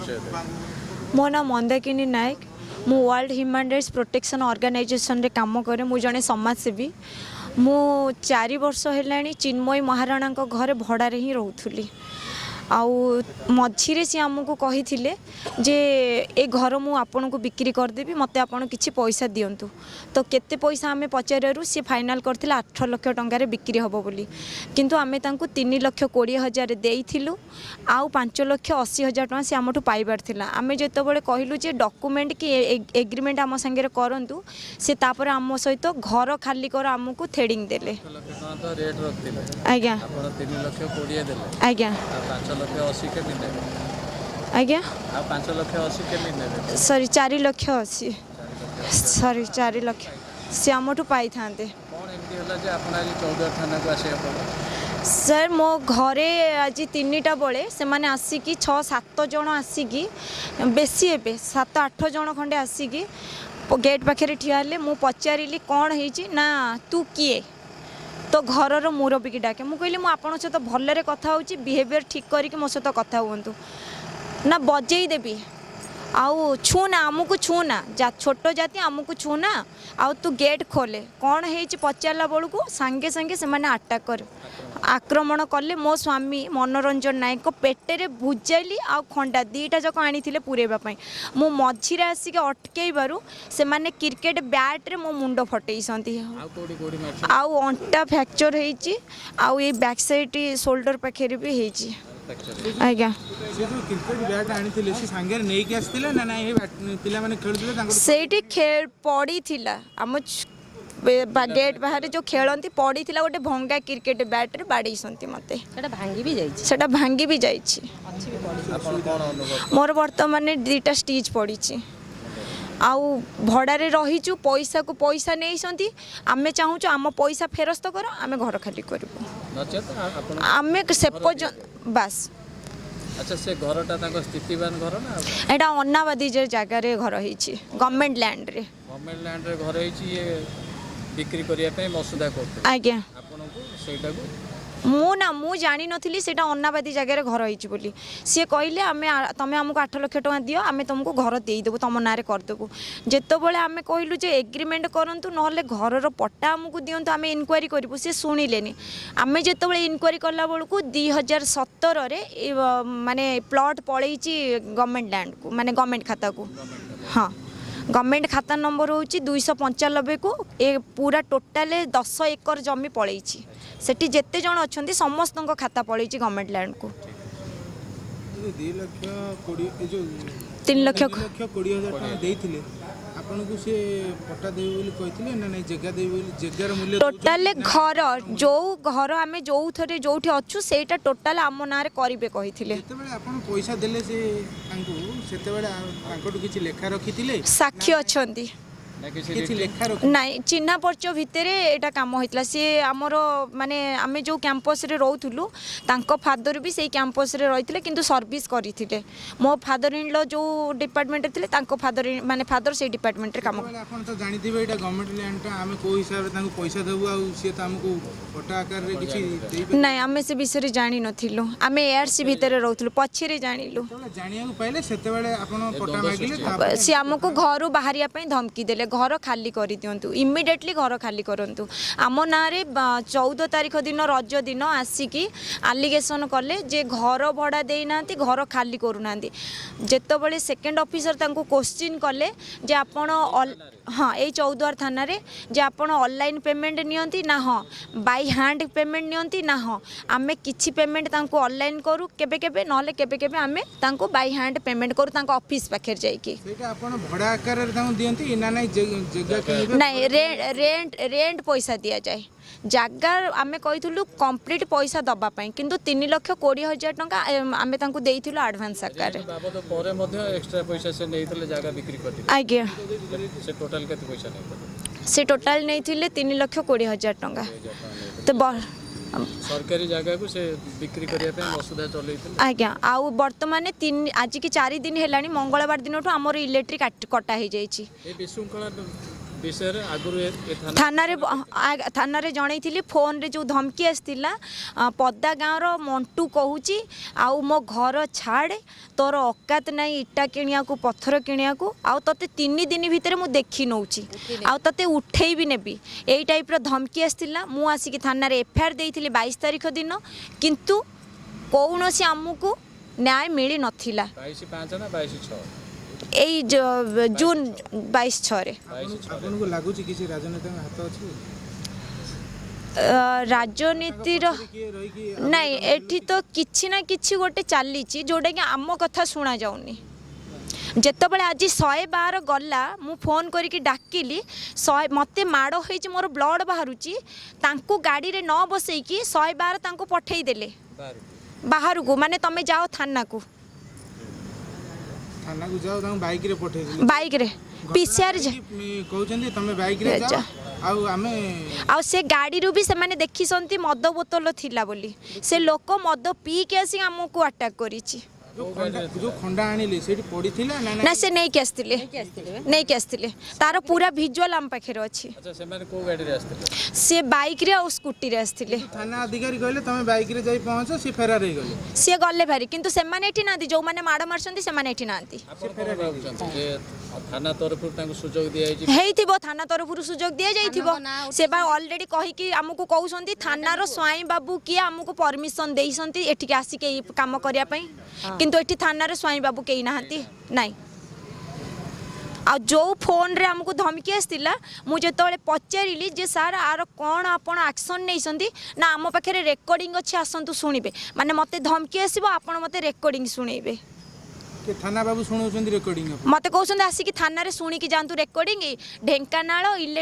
ପରିଚୟ ଦେବେ। ମୋ ନାଁ ମନ୍ଦାକିନୀ ନାୟକ। ମୁଁ ୱାର୍ଲଡ ହ୍ୟୁମାନ୍ ରାଇଟ୍ସ ପ୍ରୋଟେକ୍ସନ୍ ଅର୍ଗାନାଇଜେସନରେ କାମ କରେ। ମୁଁ ଜଣେ ସମାଜସେବୀ। ମୁଁ 4 ବର୍ଷ ହେଲାଣି ଚିନ୍ମୟୀ ମହାରଣାଙ୍କ ଘରେ ଭଡ଼ାରେ ହିଁ ରହୁଥିଲି। ଆଉ ମଝିରେ ସିଏ ଆମକୁ କହିଥିଲେ ଯେ ଏ ଘର ମୁଁ ଆପଣଙ୍କୁ ବିକ୍ରି କରିଦେବି, ମୋତେ ଆପଣ କିଛି ପଇସା ଦିଅନ୍ତୁ। ତ କେତେ ପଇସା ଆମେ ପଚାରିବାରୁ ସିଏ ଫାଇନାଲ୍ କରିଥିଲେ 8 ଲକ୍ଷ ଟଙ୍କାରେ ବିକ୍ରି ହେବ ବୋଲି। କିନ୍ତୁ ଆମେ ତାଙ୍କୁ 3 ଲକ୍ଷ 20 ହଜାର ଦେଇଥିଲୁ ଆଉ 5 ଲକ୍ଷ 80 ହଜାର ଟଙ୍କା ସେ ଆମଠୁ ପାଇବାର ଥିଲା। ଆମେ ଯେତେବେଳେ କହିଲୁ ଯେ ଡକୁମେଣ୍ଟ କି ଏଗ୍ରିମେଣ୍ଟ ଆମ ସାଙ୍ଗରେ କରନ୍ତୁ, ସେ ତାପରେ ଆମ ସହିତ ଘର ଖାଲି କର ଆମକୁ ଥ୍ରେଟନିଂ ଦେଲେ। 8 ଲକ୍ଷ ଟଙ୍କା ତ ରେଟ୍ ରଖିଥିଲେ। ଆଜ୍ଞା। ଆପଣ 3 ଲକ୍ଷ 20 ଦେଲେ। ଆଜ୍ଞା। ଆଉ 5 ଲକ୍ଷ 80 କେମିତି ନେବେ? ଆଜ୍ଞା? ଆଉ 5 ଲକ୍ଷ 80 କେମିତି ନେବେ? ସରି, 4 ଲକ୍ଷ 80, ସରି, 4 ଲକ୍ଷ ସେ ଆମଠୁ ପାଇଥାନ୍ତେ। କ'ଣ ଏମିତି ହେଲା ଯେ ଆପଣ ଆଜି ଚୌଦ୍ୱାର ଥାନାକୁ ଆସିବାକୁ ପଡ଼ିଲା? ସାର୍, ମୋ ଘରେ ଆଜି 3ଟା ବେଳେ ସେମାନେ ଆସିକି ଛଅ ସାତ ଜଣ ଆସିକି, ବେଶୀ ହେବେ, ସାତ ଆଠ ଜଣ ଖଣ୍ଡେ ଆସିକି ଗେଟ୍ ପାଖରେ ଠିଆ ହେଲେ। ମୁଁ ପଚାରିଲି କ'ଣ ହେଇଛି? ନା, ତୁ କିଏ, ତୋ ଘରର ମୁରବିକି ଡାକେ। ମୁଁ କହିଲି ମୁଁ ଆପଣଙ୍କ ସହିତ ଭଲରେ କଥା ହେଉଛି, ବିହେଭିଅର୍ ଠିକ୍ କରିକି ମୋ ସହିତ କଥା ହୁଅନ୍ତୁ। ନା, ବଜେଇ ଦେବି ଆଉ ଛୁଁନା, ଆମକୁ ଛୁଁନା, ଯା ଛୋଟ ଜାତି, ଆମକୁ ଛୁଁନା ଆଉ ତୁ ଗେଟ୍ ଖୋଲେ। କ'ଣ ହେଇଛି ପଚାରିଲା ବେଳକୁ ସାଙ୍ଗେ ସାଙ୍ଗେ ସେମାନେ ଆଟାକ୍ କରେ ଆକ୍ରମଣ କଲେ। ମୋ ସ୍ୱାମୀ ମନୋରଞ୍ଜନ ନାୟକଙ୍କ ପେଟରେ ଭୁଜାଲି ଆଉ ଖଣ୍ଡା ଦୁଇଟା ଯାକ ଆଣିଥିଲେ ପୁରେଇବା ପାଇଁ। ମୁଁ ମଝିରେ ଆସିକି ଅଟକେଇବାରୁ ସେମାନେ କ୍ରିକେଟ ବ୍ୟାଟ୍ରେ ମୋ ମୁଣ୍ଡ ଫଟେଇଛନ୍ତି। ଆଉ କୋଉଠି କୋଉଠି ମାରିଛନ୍ତି? ଆଉ ଅଣ୍ଟା ଫ୍ରାକ୍ଚର ହେଇଛି ଆଉ ଏଇ ବ୍ୟାକ୍ ସାଇଡ଼୍ ସୋଲ୍ଡର ପାଖରେ ବି ହେଇଛି। ଫ୍ରାକ୍ଚର? ଆଜ୍ଞା। ସେ ଯୋଉ କ୍ରିକେଟ ବ୍ୟାଟ୍ ଆଣିଥିଲେ, ସେ ସାଙ୍ଗରେ ନେଇକି ଆସିଥିଲେ ନା ନାଇଁ? ପିଲାମାନେ ଖେଳୁଥିଲେ ତାଙ୍କର? ସେଇଠି ପଡ଼ିଥିଲା, ଆମ ଗେଟ୍ ବାହାରେ ଯେଉଁ ଖେଳନ୍ତି, ପଡ଼ିଥିଲା ଗୋଟେ ଭଙ୍ଗା କ୍ରିକେଟ ବ୍ୟାଟ୍ରେ ବାଡ଼େଇଛନ୍ତି ମୋତେ। ସେଟା ଭାଙ୍ଗି ବି ଯାଇଛି। ସେଟା ଭାଙ୍ଗି ବି ଯାଇଛି। ଅଛି ବି ପଡ଼ିଛି। ଆପଣ କ'ଣ ଅନୁଭବ? ମୋର ବର୍ତ୍ତମାନ ଦୁଇଟା ଷ୍ଟିଚ୍ ପଡ଼ିଛି। ଆଉ ଭଡ଼ାରେ ରହିଛୁ, ପଇସାକୁ ପଇସା ନେଇଛନ୍ତି। ଆମେ ଚାହୁଁଛୁ ଆମ ପଇସା ଫେରସ୍ତ କର, ଆମେ ଘର ଖାଲି କରିବୁ। ନଚେତ ଆପଣ ଆମେ ସେ ପର୍ଯ୍ୟନ୍ତ ବାସ୍। ଆଚ୍ଛା, ସେ ଘରଟା ତାଙ୍କ ସ୍ଥିତିବାନ ଘର ନା ଆଉ କଣ? ଏଇଟା ଅନାବାଦୀ ଯେ ଜାଗାରେ ଘର ହେଇଛି, ଗଭର୍ଣ୍ଣମେଣ୍ଟ ଲ୍ୟାଣ୍ଡରେ। ଗଭର୍ଣ୍ଣମେଣ୍ଟ ଲ୍ୟାଣ୍ଡରେ ଘର ହେଇଛି, ଇଏ ବିକ୍ରି କରିବା ପାଇଁ ମସୁଧା କରୁଥିଲେ? ଆଜ୍ଞା। ଆପଣଙ୍କୁ ସେଇଟାକୁ ମୁଁ ନା, ମୁଁ ଜାଣିନଥିଲି ସେଇଟା ଅନାବାଦୀ ଜାଗାରେ ଘର ହେଇଛି ବୋଲି। ସିଏ କହିଲେ ଆମେ ତମେ ଆମକୁ 8 ଲକ୍ଷ ଟଙ୍କା ଦିଅ, ଆମେ ତୁମକୁ ଘର ଦେଇଦେବୁ, ତୁମ ନାଁରେ କରିଦେବୁ। ଯେତେବେଳେ ଆମେ କହିଲୁ ଯେ ଏଗ୍ରିମେଣ୍ଟ କରନ୍ତୁ, ନହେଲେ ଘରର ପଟ୍ଟା ଆମକୁ ଦିଅନ୍ତୁ, ଆମେ ଇନକ୍ୱାରି କରିବୁ, ସେ ଶୁଣିଲେନି। ଆମେ ଯେତେବେଳେ ଇନକ୍ୱାରି କଲା ବେଳକୁ 2017ରେ ମାନେ ପ୍ଲଟ୍ ପଳେଇଛି ଗଭର୍ଣ୍ଣମେଣ୍ଟ ଲ୍ୟାଣ୍ଡକୁ, ମାନେ ଗଭର୍ଣ୍ଣମେଣ୍ଟ ଖାତାକୁ। ହଁ, ଗଭର୍ଣ୍ଣମେଣ୍ଟ ଖାତା ନମ୍ବର ହେଉଛି 295କୁ ଏ ପୁରା ଟୋଟାଲେ 10 ଏକର ଜମି ପଳେଇଛି। ସେଠି ଯେତେ ଜଣ ଅଛନ୍ତି, ସମସ୍ତଙ୍କ ଖାତା ପଳେଇଛି ଗଭର୍ଣ୍ଣମେଣ୍ଟ ଲ୍ୟାଣ୍ଡକୁ। 2 ଲକ୍ଷ 20 ଏ ଯୋଉ 3 ଲକ୍ଷ। 3 ଲକ୍ଷ 20 ହଜାର ଟଙ୍କା ଦେଇଥିଲେ ଆପଣଙ୍କୁ, ସିଏ ପଟ୍ଟା ଦେବେ ବୋଲି କହିଥିଲେ ନା ନାଇଁ ଜାଗା ଦେବେ ବୋଲି? ଜାଗାର ମୂଲ୍ୟ ଟୋଟାଲେ ଘର, ଯେଉଁ ଘର ଆମେ ଯେଉଁଥରେ ଯେଉଁଠି ଅଛୁ, ସେଇଟା ଟୋଟାଲ ଆମ ନାଁରେ କରିବେ କହିଥିଲେ। ଯେତେବେଳେ ଆପଣ ପଇସା ଦେଲେ ସେ ତାଙ୍କୁ, ସେତେବେଳେ ତାଙ୍କଠୁ କିଛି ଲେଖା ରଖିଥିଲେ? ସାକ୍ଷୀ ଅଛନ୍ତି। ନା କିଛି କିଛି ଲେଖା ରଖି ନାଇଁ, ଚିହ୍ନା ପରିଚୟ ଭିତରେ ଏଇଟା କାମ ହେଇଥିଲା। ସିଏ ଆମର ମାନେ ଆମେ ଯେଉଁ କ୍ୟାମ୍ପସରେ ରହୁଥିଲୁ, ତାଙ୍କ ଫାଦର ବି ସେଇ କ୍ୟାମ୍ପସରେ ରହିଥିଲେ, କିନ୍ତୁ ସର୍ଭିସ୍ କରିଥିଲେ। ମୋ ଫାଦର ଇନ୍ ଲ ଯେଉଁ ଡିପାର୍ଟମେଣ୍ଟରେ ଥିଲେ, ତାଙ୍କ ଫାଦର ମାନେ ଫାଦର ସେଇ ଡିପାର୍ଟମେଣ୍ଟରେ କାମ ସେତେବେଳେ ଆପଣ ତ ଜାଣିଥିବେ ଏଇଟା ଗଭର୍ଣ୍ଣମେଣ୍ଟ ଲ୍ୟାଣ୍ଡଟା, ଆମେ କୋଉ ହିସାବରେ ତାଙ୍କୁ ପଇସା ଦେବୁ? ଆଉ ସିଏ ତ ଆମକୁ ପଟ୍ଟା ଆକାରରେ କିଛି ଦେଇପାରିବେ? ନାଇଁ, ଆମେ ସେ ବିଷୟରେ ଜାଣିନଥିଲୁ। ଆମେ ଏଆର୍ସି ଭିତରେ ରହୁଥିଲୁ, ପଛରେ ଜାଣିଲୁ। ଯେତେବେଳେ ଜାଣିବାକୁ ପାଇଲେ, ସେତେବେଳେ ଆପଣ ପଟ୍ଟା ଦ୍ୱନ୍ଦ୍ୱ ମାଗିଲେ? ସୃଷ୍ଟି ତାପରେ ସିଏ ଆମକୁ ଘରୁ ବାହାରିବା ପାଇଁ ଧମକି ଦେଲେ, ଘର ଖାଲି କରିଦିଅନ୍ତୁ, ଇମିଡ଼ିଏଟଲି ଘର ଖାଲି କରନ୍ତୁ। ଆମ ନାଁରେ 14 ତାରିଖ ଦିନ, ରଜ ଦିନ ଆସିକି ଆଲିଗେସନ୍ କଲେ ଯେ ଘର ଭଡ଼ା ଦେଇନାହାନ୍ତି, ଘର ଖାଲି କରୁନାହାନ୍ତି। ଯେତେବେଳେ ସେକେଣ୍ଡ ଅଫିସର ତାଙ୍କୁ କୋଶ୍ଚିନ୍ କଲେ ଯେ ଆପଣ ହଁ, ଏଇ ଚୌଦ୍ୱାର ଥାନାରେ, ଯେ ଆପଣ ଅନଲାଇନ୍ ପେମେଣ୍ଟ ନିଅନ୍ତି? ନା ହଁ। ବାଇ ହ୍ୟାଣ୍ଡ ପେମେଣ୍ଟ ନିଅନ୍ତି? ନା ହଁ। ଆମେ କିଛି ପେମେଣ୍ଟ ତାଙ୍କୁ ଅନଲାଇନ୍ କରୁ କେବେ କେବେ, ନହେଲେ କେବେ କେବେ ଆମେ ତାଙ୍କୁ ବାଇ ହ୍ୟାଣ୍ଡ ପେମେଣ୍ଟ କରୁ ତାଙ୍କ ଅଫିସ୍ ପାଖରେ ଯାଇକି। ସେଇଟା ଆପଣ ଭଡ଼ା ଆକାରରେ ତାଙ୍କୁ ଦିଅନ୍ତି ନା ନାଇଁ ଜାଗା କିଣିବେ? ନାଇଁ, ରେଣ୍ଟ ରେଣ୍ଟ ପଇସା ଦିଆଯାଏ। ଜାଗା ଆମେ କହିଥିଲୁ କମ୍ପ୍ଲିଟ୍ ପଇସା ଦେବା ପାଇଁ, କିନ୍ତୁ 3 ଲକ୍ଷ 20 ହଜାର ଟଙ୍କା ଆମେ ତାଙ୍କୁ ଦେଇଥିଲୁ ଆଡ଼ଭାନ୍ସ ଆକାରରେ। ରେଣ୍ଟ ବାବଦ ପରେ ମଧ୍ୟ ଏକ୍ସଟ୍ରା ପଇସା ସେ ନେଇଥିଲେ ଜାଗା ବିକ୍ରି କରିଥିଲେ? ଆଜ୍ଞା। ସେ ଟୋଟାଲ କେତେ ପଇସା ନେଇଥିଲେ? ସେ ଟୋଟାଲ ନେଇଥିଲେ 3 ଲକ୍ଷ 20 ହଜାର ଟଙ୍କା। ତ ସରକାରୀ ଜାଗାକୁ ସେ ବିକ୍ରି କରିବା ପାଇଁ ମସୁଧା ଚଲେଇଥିଲେ? ଆଜ୍ଞା। ଆଉ ବର୍ତ୍ତମାନ 3 ଆଜିକି 4 ଦିନ ହେଲାଣି, ମଙ୍ଗଳବାର ଦିନଠୁ ଆମର ଇଲେକ୍ଟ୍ରିକ୍ କଟା ହେଇଯାଇଛି। ଏ ବିଶୃଙ୍ଖଳା ବିଷୟରେ ଆଗରୁ ଏ ଥାନା ଥାନାରେ ଥାନାରେ ଜଣେଇଥିଲି। ଫୋନରେ ଯେଉଁ ଧମକି ଆସିଥିଲା, ପଦା ଗାଁର ମଣ୍ଟୁ କହୁଛି ଆଉ ମୋ ଘର ଛାଡ଼େ, ତୋର ଅକାତ ନାହିଁ ଇଟା କିଣିବାକୁ, ପଥର କିଣିବାକୁ, ଆଉ ତୋତେ 3 ଦିନ ଭିତରେ ମୁଁ ଦେଖି ନେଉଛି, ଆଉ ତୋତେ ଉଠେଇ ବି ନେବି, ଏଇ ଟାଇପ୍ର ଧମକି ଆସିଥିଲା। ମୁଁ ଆସିକି ଥାନାରେ ଏଫଆଇଆର୍ ଦେଇଥିଲି 22 ତାରିଖ ଦିନ, କିନ୍ତୁ କୌଣସି ଆମକୁ ନ୍ୟାୟ ମିଳିନଥିଲା। 22/5 ନା 22/6? ଏଇ ଜୁନ୍ 22/6ରେ। 22/6ରେ। ଆପଣଙ୍କୁ ଲାଗୁଛି କିଛି ରାଜନେତାଙ୍କ ହାତ ଅଛି? ରାଜନୀତିର କିଏ ରହିକି? ନାଇଁ, ଏଠି ତ କିଛି ନା କିଛି ଗୋଟେ ଚାଲିଛି, ଯେଉଁଟାକି ଆମ କଥା ଶୁଣାଯାଉନି। ଯେତେବେଳେ ଆଜି 112 ଗଲା, ମୁଁ ଫୋନ୍ କରିକି ଡାକିଲି 100, ମୋତେ ମାଡ଼ ହେଇଛି, ମୋର ବ୍ଲଡ଼ ବାହାରୁଛି, ତାଙ୍କୁ ଗାଡ଼ିରେ ନ ବସେଇକି 112 ତାଙ୍କୁ ପଠେଇଦେଲେ ବାହାରକୁ। ବାହାରକୁ, ମାନେ ତମେ ଯାଅ ଥାନାକୁ। ଥାନାକୁ ଯାଅ, ତାଙ୍କୁ ବାଇକରେ ପଠେଇଥିଲେ। ବାଇକ୍ରେ ପିସିଆର୍ କହୁଛନ୍ତି ତମେ ବାଇକରେ ଯାଅ। ଯା। ଆଉ ଆମେ ଆଉ ସେ ଗାଡ଼ିରୁ ବି ସେମାନେ ଦେଖିଛନ୍ତି ମଦ ବୋତଲ ଥିଲା ବୋଲି। ସେ ଲୋକ ମଦ ପିଇକି ଆସିକି ଆମକୁ ଆଟାକ୍ କରିଛି। ଯୋଉ ଖଣ୍ଡା ଆଣିଲେ, ସେଇଠି ପଡିଥିଲା ନା? ନା, ସେ ନେଇକି ଆସିଥିଲେ, ନେଇକି ଆସିଥିଲେ। ତାର ପୁରା ଭିଜୁଆଲ ଆମ ପାଖରେ ଅଛି। ଆଚ୍ଛା, ସେମାନେ କୋଉ ଗାଡ଼ିରେ ଆସିଥିଲେ? ସେ ବାଇକ୍ରେ ଆଉ ସ୍କୁଟିରେ ଆସିଥିଲେ। ଥାନା ଅଧିକାରୀ କହିଲେ ତମେ ବାଇକରେ ଯାଇ ପହଞ୍ଚ, ସେ ଫେରାର ହେଇଗଲେ। ସିଏ ଗଲେ ଭାରି, କିନ୍ତୁ ସେମାନେ ଏଠି ନାହାନ୍ତି। ଯେଉଁମାନେ ମାଡ଼ ମାରୁଛନ୍ତି, ସେମାନେ ଏଠି ନାହାନ୍ତି। ଆପଣ କଣ ଭାବୁଛନ୍ତି ଯେ ଥାନା ତରଫରୁ ତାଙ୍କୁ ସୁଯୋଗ ଦିଆଯାଇଛି? ହେଇଥିବ, ଥାନା ତରଫରୁ ସୁଯୋଗ ଦିଆଯାଇଥିବ। ସେ ବା ଅଲରେଡ଼ି କହିକି ଆମକୁ କହୁଛନ୍ତି, ଥାନାର ସ୍ୱାଇଁ ବାବୁ କିଏ ଆମକୁ ପରମିସନ ଦେଇଛନ୍ତି ଏଠିକି ଆସିକି ଏଇ କାମ କରିବା ପାଇଁ। କିନ୍ତୁ ଏଠି ଥାନାରେ ସ୍ୱାଇଁ ବାବୁ କେହି ନାହାନ୍ତି, ନାଇଁ। ଆଉ ଯେଉଁ ଫୋନ୍ରେ ଆମକୁ ଧମକି ଆସିଥିଲା, ମୁଁ ଯେତେବେଳେ ପଚାରିଲି ଯେ ସାର୍, ଆର କ'ଣ ଆପଣ ଆକ୍ସନ୍ ନେଇଛନ୍ତି, ନା ଆମ ପାଖରେ ରେକର୍ଡ଼ିଂ ଅଛି, ଆସନ୍ତୁ ଶୁଣିବେ। ମାନେ ମୋତେ ଧମକି ଆସିବ, ଆପଣ ମୋତେ ରେକର୍ଡ଼ିଂ ଶୁଣେଇବେ? କି ଥାନା ବାବୁ ଶୁଣଉଛନ୍ତି ରେକର୍ଡିଂ? ମୋତେ କହୁଛନ୍ତି ଆସିକି ଥାନାରେ ଶୁଣିକି ଯାଆନ୍ତୁ ରେକର୍ଡ଼ିଂ। ଢେଙ୍କାନାଳ ଇଲେ